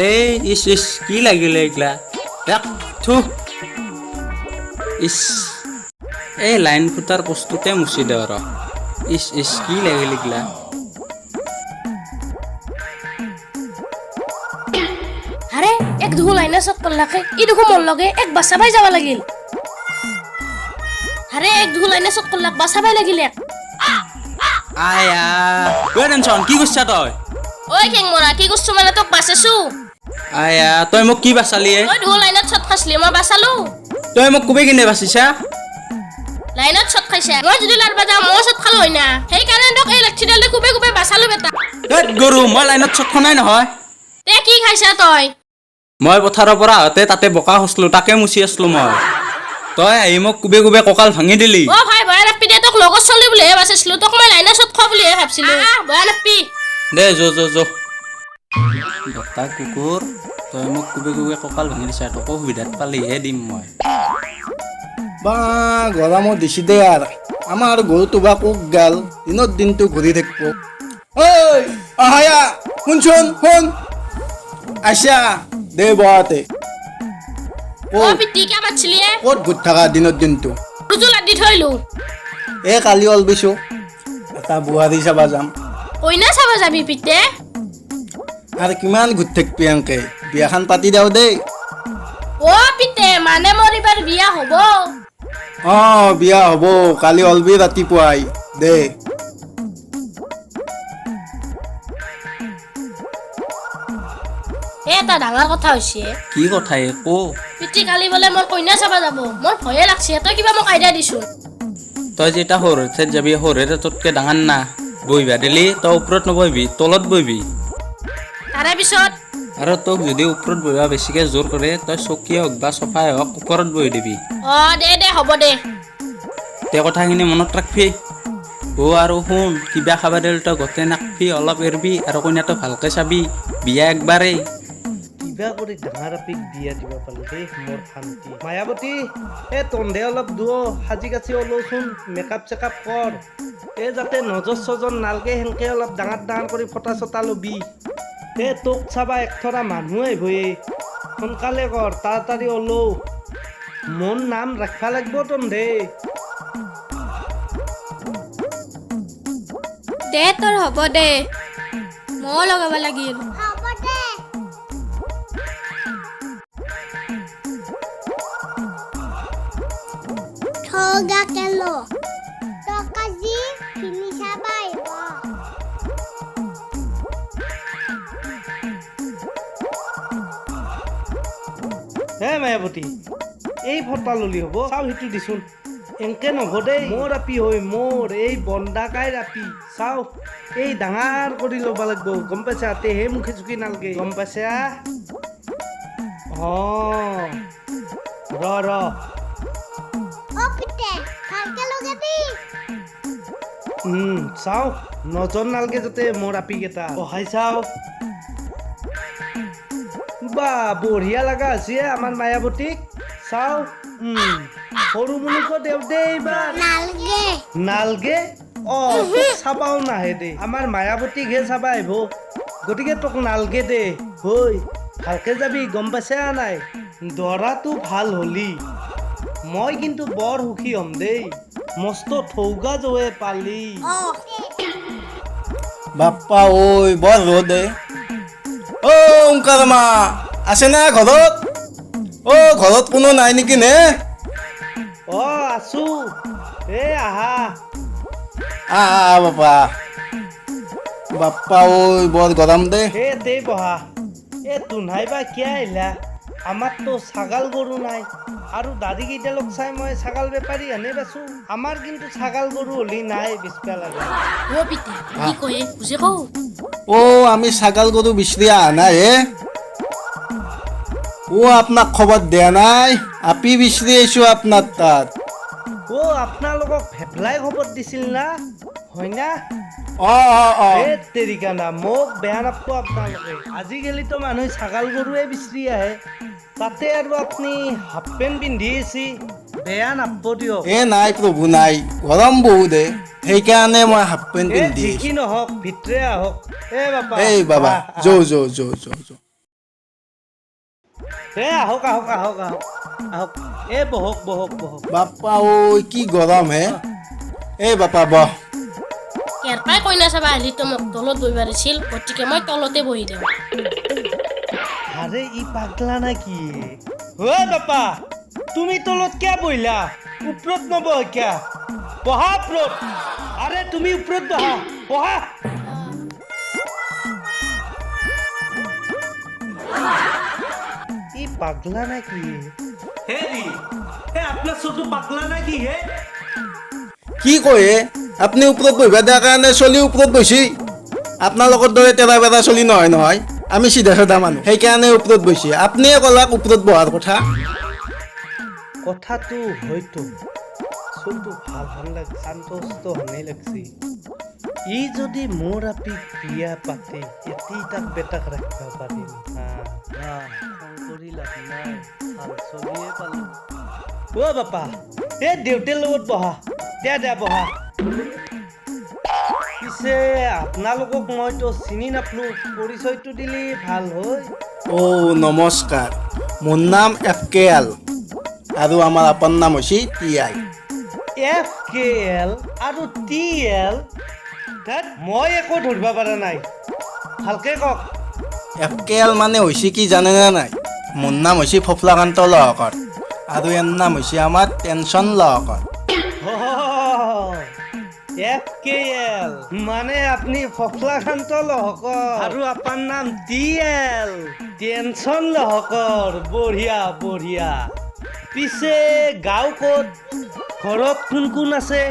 এই ইচ ইচ, কি লাগিলে এইগিলা? এক থু, ইচ, এই লাইন খুটাৰ বস্তুতে মুচি দে ৰ। ইচ ইচ, কি লাগিল এইগিলা? আৰে, এক দুখো লাইনে চক কৰলাকে, ই দেখো মোৰ লগে এক বাচাবাই যাব লাগিল। আৰে, এক দুখো লাইনে চক কৰলাক, বাচাবাই লাগিল এক। আয়া ঐ টেনচন, কি কৰিছা তই? ঐ কেংমৰা, কি কৰছো মানে তোক বাচাইছো। আয়া, তই মোক কি বাচালি এ? তই দুখো লাইনত চট খাইছিলি, মই বাচালো। তই মোক কোবে কিনে বাচিছা? লাইনত চট খাইছা, মই যদি লাৰবা যাওঁ ময়ো চট খালো হয় না, সেইকাৰণে তোক এই লাঠিডালে কোবে কোবে বাচালো বেটা। ধেৎ গৰু, মই লাইনত চট খোৱা নাই নহয়। তে কি খাইছা তই? মই পথাৰৰ পৰা আহোঁতে তাতে বোকা খচলো, তাকে মুচি আছলো মই। তই আহি মোক কোবে কোবে কঁকাল ভাঙি দিলি। অ ভাই, বয়া নাপবি দে, তোক লগত চলি বুলিহে বাচাইছিলো, তোক মই লাইনত চট খোৱা বুলিহে ভাবছিলো। আহ, বয়া নাপবি। দে, যো যো যো। বতা কুকুৰ, তই মোক কোবে কোবে কঁকাল ভাঙি দিছা, তোকো সুবিধাত পালিহে দিম মই। বা গৰমো দিছি দে আৰু। আমাৰ গৰুটো বা ক'ত গেল? দিনত দিনটো ঘূৰি থাকিব। ঐ আহায়া, শুনচোন, শুন, আইচা দে বহাতে। অ পিটি, কিয় মাতছিলি এ? ক'ত ঘূৰি থাকা দিনত দিনটো? ৰুজু লাদি থৈলো। এই কালি অলবিছো, এটা বোৱাৰী চাবা যাম। কইনা চাব যাবি পিতে? আৰু কিমান ঘূৰি থাকবি এনকে? বিয়াখন পাতি দেও দেই। অ পিতে, মানে মোৰ এইবাৰ বিয়া হ'ব? অঁ, বিয়া হ'ব, কালি অলবি ৰাতিপুৱাই দে। এ, এটা ডাঙৰ কথা হৈছে। কি কথা এ, ক। পিতি, কালি বোলে মোৰ কইনা চাব যাব, মোৰ ভয়ে লাগছে, তই কিবা মোক আইডিয়া দিছোন। তই যেতিয়া সৰু ঠাইত যাবি, সৰুৰে তোতকে ডাঙৰ না, বহিবা দিলি তই ওপৰত নবহিবি, তলত বহিবি। তাৰে পিছত? আৰু তোক যদি ওপৰত বহিবা বেছিকে জোৰ কৰে, তই চকীয়ে হওক বা চফাই হওক, ওপৰত বহি দিবি। অ দে দে, হ'ব দে। তে কথাখিনি মনত ৰাখবি। অ আৰু শুন, কিবা খাবা দিলে তই গোটেই নাকবি, অলপ এৰবি আৰু কইনাটো ভালকে চাবি, বিয়া একবাৰেই। কিবা কৰি ডাঙৰ আপিক বিয়া দিব পালি দেই মোৰ শান্তি। মায়াৱতী, এ তন্ধে অলপ দুৱ, সাজি কাচি ওলওচোন, মেকআপ চেকআপ কৰ। এ যাতে নজৰ চজৰ নালগে, সেনকে অলপ ডাঙৰ ডাঙৰ কৰি ফটা চটা ল'বি। এ তোক চাবা একথৰা মানুহ আহিবয়ে, সোনকালে কৰ, তাড়াতাড়ি ওলও। মোৰ নাম ৰাখবা লাগব তন্ধে। দে তোৰ হ'ব দে, ময়ো লগাব লাগিল। ঠগা কেন টকা যি কিনি চাবা আহিব। হে মায়াৱতী, এই ফটা ললি হ'ব? চাওঁ সেইটো দিচোন। এনকে নহ'ব দেই, মোৰ আপি হৈ মোৰ এই বন্দাকাইৰ আপি। চাওঁ, এই ডাঙৰ কৰি ল'ব লাগব, গম পাইছা? তেহে মুখে চুকি নালগে, গম পাইছা? অঁ, ৰ ৰ। অ পিতে, ভালকে লগাবি। চাওঁ, নজৰ নালগে যাতে মোৰ আপিকেইটা বহাই চাওঁ। বা বঢ়িয়া লগা হৈছে আমাৰ মায়াৱতীক। চাওঁ, সৰু মুনুকো দেও দেই এইবাৰ। নালগে। নালগে? অ তোক চাবাও নাহে দে, আমাৰ মায়াৱতীকহে চাবা আহিব, গতিকে তোক নালগে দে। হৈ ভালকে যাবি, গম পাইছা নাই? দৰাটো ভাল হলি মই কিন্তু বৰ সুখী হ'ম দেই। মস্ত ঠৌগা জয়ে পালি। অ। বাপ্পা ঐ, বৰ ৰ'দ এ। অ ওংকাৰ মা আছে না ঘৰত? অ ঘৰত কোনো নাই নেকি নে? অ আছো, এ আহা। আহ আহ বাপা। বাপ্পা ঐ, বৰ গৰম দে। এ দেই বহা। এ তোনাই বা কিয় আহিলা? আমাৰতো ছাগাল গৰু নাই, আৰু দাড়ি কেইডালক চাই মই ছাগাল বেপাৰী আনে পাইছো। আমাৰ কিন্তু ছাগাল গৰু হ'লি নাই বেচবা লাগে। অ পিতে, কি কয় বুজি কওঁ। অ আমি ছাগাল গৰু বিচাৰি অহা নাই হে। অ আপোনাক খবৰ দিয়া নাই, আপি বিচাৰি আহিছো আপোনাৰ তাত। অ আপোনালোকক ভেপলাই খবৰ দিছিল না, হয় না? অ অ অ। এ তেৰিকা না, মোক বেয়া নাপাব আপোনালোকে। আজিকালিতো মানুহে ছাগাল গৰুৱে বিচাৰি আহে, তাতে আৰু আপুনি হাফ পেণ্ট পিন্ধি আছে, বেয়া নাপাব দিয়ক। এ নাই প্ৰভু, নাই, গৰম বহুত হে, সেইকাৰণে মই হাফ পেণ্ট এ পিন্ধি যি আহিছো। কি নহওক, ভিতৰে আহক। এ বাপা। এই বাবা, আহ, আহ। যৌ যৌ যৌ যৌ যৌ। এ আহক আহক আহক আহক আহক, এ বহক বহক বহক। বাপ্পা ঐ, কি গৰম হে! এই বাপা, বহ। ইয়াৰ পৰাই কইনা চাবা আহিলি তো মোক তলত বহিব দিছিল, গতিকে মই তলতে বহি দিওঁ। আৰে, ই পাগলা নাকি? ঐ বাপা, তুমি তলত কিয় বহিলা? ওপৰত নবহ কিয়? বহা ওপৰত। আৰে, তুমি ওপৰত বহা, বহা। ই পাগলা নাকি? হেৰি হে, আপোনাৰ চকু পাগলা নাকি হে? কি কয় হে? আপুনি ওপৰত বহিব দিয়াৰ কাৰণে চলি ওপৰত বহিছি। আপোনালোকৰ দৰে তেৰা বেৰা চলি নহয় নহয়, আমি চিধা চাধা মানুহ, সেইকাৰণে ওপৰত বহিছি। আপুনিয়ে ক'লাক ওপৰত বহাৰ কথা। কথাটো হয়তো চলটো ভাল ভাল লাগছে, শান্তস্থ হানে লাগছে। ই যদি মোৰ আপিক বিয়া পাতে, এটি তাক বেটাক ৰাখিব পাৰিম। হা হা, খং কৰি লাভ নাই, ভাল চলিয়ে পালো। অ' বাপা, এই দেউতাৰ লগত বহা। দে দে, বহা। পিছে আপোনালোকক মইতো চিনি নাপালো, পৰিচয়টো দিলে ভাল হয়। অ' নমস্কাৰ, মোৰ নাম এফ কে এল আৰু আমাৰ আপোনাৰ নাম হৈছে T I. F K L আৰু টি এল, ধেৎ, মই একো ধৰিব পৰা নাই, ভালকে কওক। এফ কে এল মানে হৈছে কি জানেনে নাই? মোৰ নাম হৈছে ফফলাকান্ত লহকৰ আৰু ইয়াৰ নাম হৈছে আমাৰ টেনচন লহকৰ। এফ কে এল মানে আপুনি ফফলাকান্ত লহকৰ আৰু আপোনাৰ নাম টি এল, টেনচন লহকৰ। বঢ়িয়া বঢ়িয়া। পিছে গাঁও ক'ত, ঘৰত কোন কোন আছে,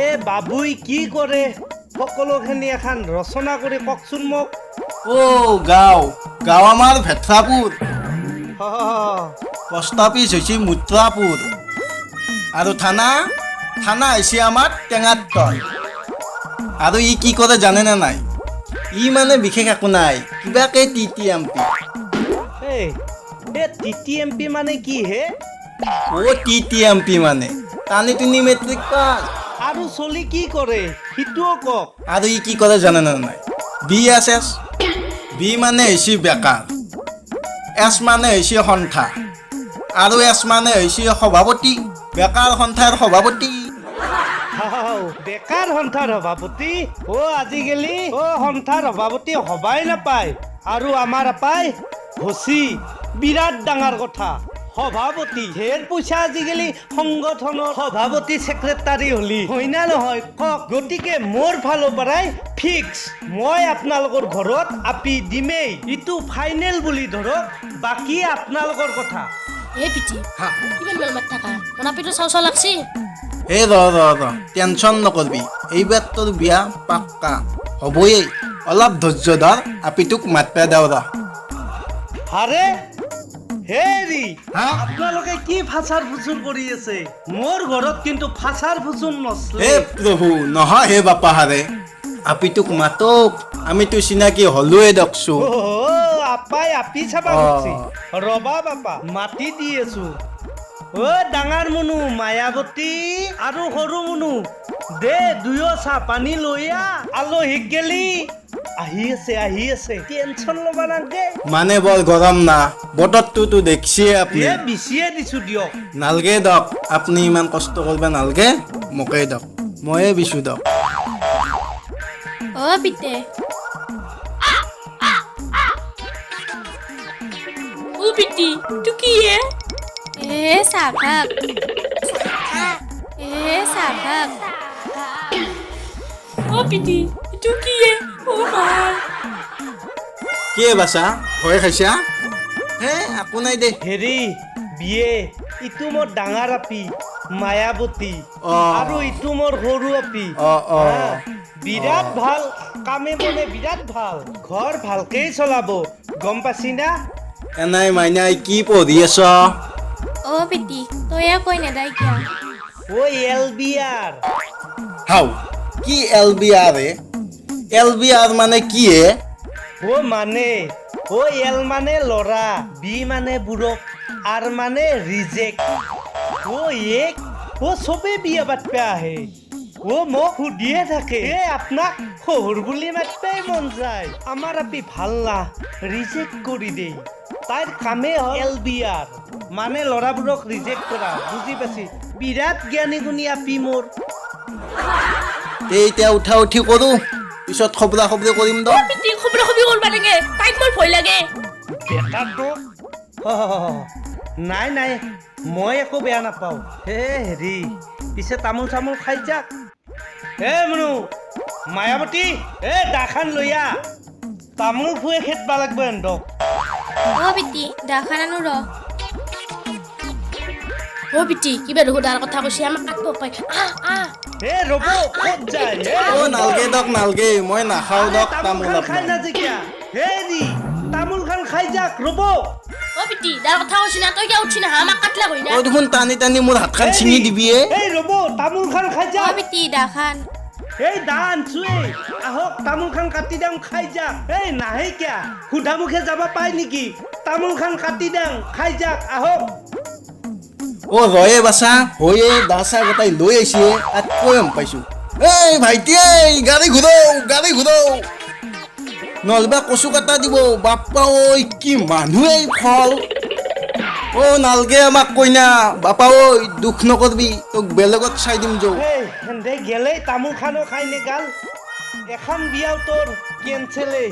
এ বাবুই কি কৰে, সকলোখিনি এখন ৰচনা কৰি কওকচোন মোক। অ' গাঁও, গাঁও আমাৰ ভেটৰাপুৰ। পোষ্ট অফিচ হৈছে মুত্ৰাপুৰ আৰু থানা, থানা হৈছে আমাৰ টেঙাতল। আৰু ই কি কৰে জানেনে নাই? ই মানে বিশেষ একো নাই, কিবাকে টি টি এম পি। এই এই টি টি এম পি মানে কি হে? অ' টি টি এম পি মানে টানি টুনি মেট্ৰিক পাছ। আৰু চলি কি কৰে সিটোও কওক। আৰু ই কি কৰে জানেনে নাই? B S S. বি মানে হৈছে বেকাৰ, এছ মানে হৈছে সন্থা আৰু এছ মানে হৈছে সভাপতি, বেকাৰ সন্থাৰ সভাপতি। হাও, বেকাৰ সন্থাৰ সভাপতি! অ' আজিকালি অ' সন্থাৰ সভাপতি হবাই নাপায়, আৰু আমাৰ আপাই হচি বিৰাট ডাঙৰ কথা, সভাপতি। ঢেৰ পইচা আজিকালি সংগঠনৰ সভাপতি ছেক্ৰেটাৰী হলি, হয় না নহয় কওক? গতিকে মোৰ ফালৰ পৰাই ফিক্স, মই আপোনালোকৰ ঘৰত আপি দিমেই, ইটো ফাইনেল বুলি ধৰক, বাকী আপোনালোকৰ কথা। এ পিটি, হা? কিমান মেল মাত থাকা, মোৰ আপিটো চাও চাও লাগছি। হে ৰ ৰ ৰ, টেনচন নকৰবি, এইবাৰ তোৰ বিয়া পাক্কা হ'বই। অলপ ধৈৰ্য ধৰ, আপিটোক মাতপে দেও ৰ। আৰে হেৰি, হা? আপোনালোকে কি ফাচাৰ ফুচুৰ কৰি আছে? মোৰ ঘৰত কিন্তু ফাচাৰ ফুচুৰ নচলে। হে প্ৰভু, নহয় হে বাপাহাৰে, আপিটোক মাতক, আমিতো চিনাকি হ'লোৱে দকচো। অ' আপাই আপি চাবা অ। খুজিছে। ৰবা বাপা, মাতি দি আছো। অ' ডাঙৰ মুনু মায়াৱতী আৰু সৰু মুনু, দে দুয়ো চাহ পানী লৈ আহ, আলহীক গেলি। আহি আছে, আহি আছে, টেনচন ল'বা নালাগে। মানে বৰ গৰম না, বতৰটোতো দেখছিয়ে আপুনি। এ বিচিয়ে দিছো দিয়ক। নালগে দক, আপুনি ইমান কষ্ট কৰিব নালগে, মোকেই দক, ময়ে বিচো দক। অ পিতে। ও পিটি, তো কি হে? এ চাহ খাক, এ চাহ খাক। ও পিটি, তো কি হে? ও মা! কি বাচা, ভয় খাইছা? হে, একো নাই দে। হেৰি বিয়ে, ইটো মোৰ ডাঙৰ আপি মায়াৱতী আৰু ইটো মোৰ সৰু আপি। অ, অ। হা, বিৰাট ভাল, কামে বনে বিৰাট ভাল, ঘৰ ভালকেই চলাব, গম পাইছি না? এনাই মাইনাই কি পঢ়ি আছ? অ পিতি, তয়ে কৈ নেদাই কিয়? অ' এল বি আৰ। হাও, কি এল বি আৰ এ? এল বি আৰ মানে কি হে? অ' মানে অ' এল মানে ল'ৰা, বি মানে বুৰক, আৰ মানে ৰিজেক্ট। অ' এক অ' চবেই বিয়া পাতবা আহে, অ' মোক সুধিয়ে থাকে। এ আপোনাক শহুৰ বুলি মাতবাই মন যায়। আমাৰ আপি ভাল না, ৰিজেক্ট কৰি দেই। তাইৰ কামেই হ'ল এল বি আৰ, মানে ল'ৰাবোৰক ৰিজেক্ট কৰা, বুজি পাইছি? বিৰাট জ্ঞানী গুণী আপি মোৰ। তে এতিয়া উঠা উঠি কৰোঁ, পিছত খবৰা খবৰি কৰিম দ। পিতি, খবৰা খবৰি কৰবা লাগে, তাইক মোৰ ভয় লাগে। বেটাৰটো নাই নাই, মই একো বেয়া নাপাওঁ। হে হেৰি, পিছে তামোল চামোল খাই যাক। হে মনু, মায়াৱতী, এ দাখান লৈয়া তামোল খুৱে খেদবা লাগব এহঁতক। অ পিতি, দাখন আনো ৰ। অ পিতি, কিবা দেখো তাৰ কথা কৈছে, আমাক কাটব পাই, আহ আহ। এ ৰ'ব, ক'ত যায় হে? অ নালগে দক, নালগে, মই নাখাওঁ দক তামোল তামোল খান খাই আপোনাৰ। নাজিকিয়া হেৰি, তামোল খান খাই যাক, ৰ'ব। অ পিতি, দাৰ কথা কৈছি না, তই কিয় উঠছি না? আমাক কাটলা হয় না। অ দেখোন টানি টানি মোৰ হাতখন ছিঙি দিবি এ। এই ৰ'ব, তামোল খান খাই অ যাক। পিতি, দাখন। এই দা আনছোৱেই, আহক, তামোল খান কাটি দাম, খাই যাক। এই নাহে কিয়া? সুধা মুখে যাব পাই নেকি? তামোল খান কাটি দাম, খাই যাক, আহক। অ ৰয়ে বাচা হৈয়ে, দা চা গোটাই লৈ আহিছে, তাতকৈ গম পাইছো। এই ভাইটি, এই গাড়ী ঘূৰাও, গাড়ী ঘূৰাও, নহ'লেবা কচু কাটা দিব। বাপ্পা ঐ, কি মানুহ এই ফল। অ নালগে আমাক কইনা, বাপা ঐ, দুখ নকৰবি, তোক বেলেগত চাই দিম যৌ। এই সেন্দে গেলেই তামোল খানো খাই নে গাল, এখন বিয়াও তোৰ কেঞ্চেলেই।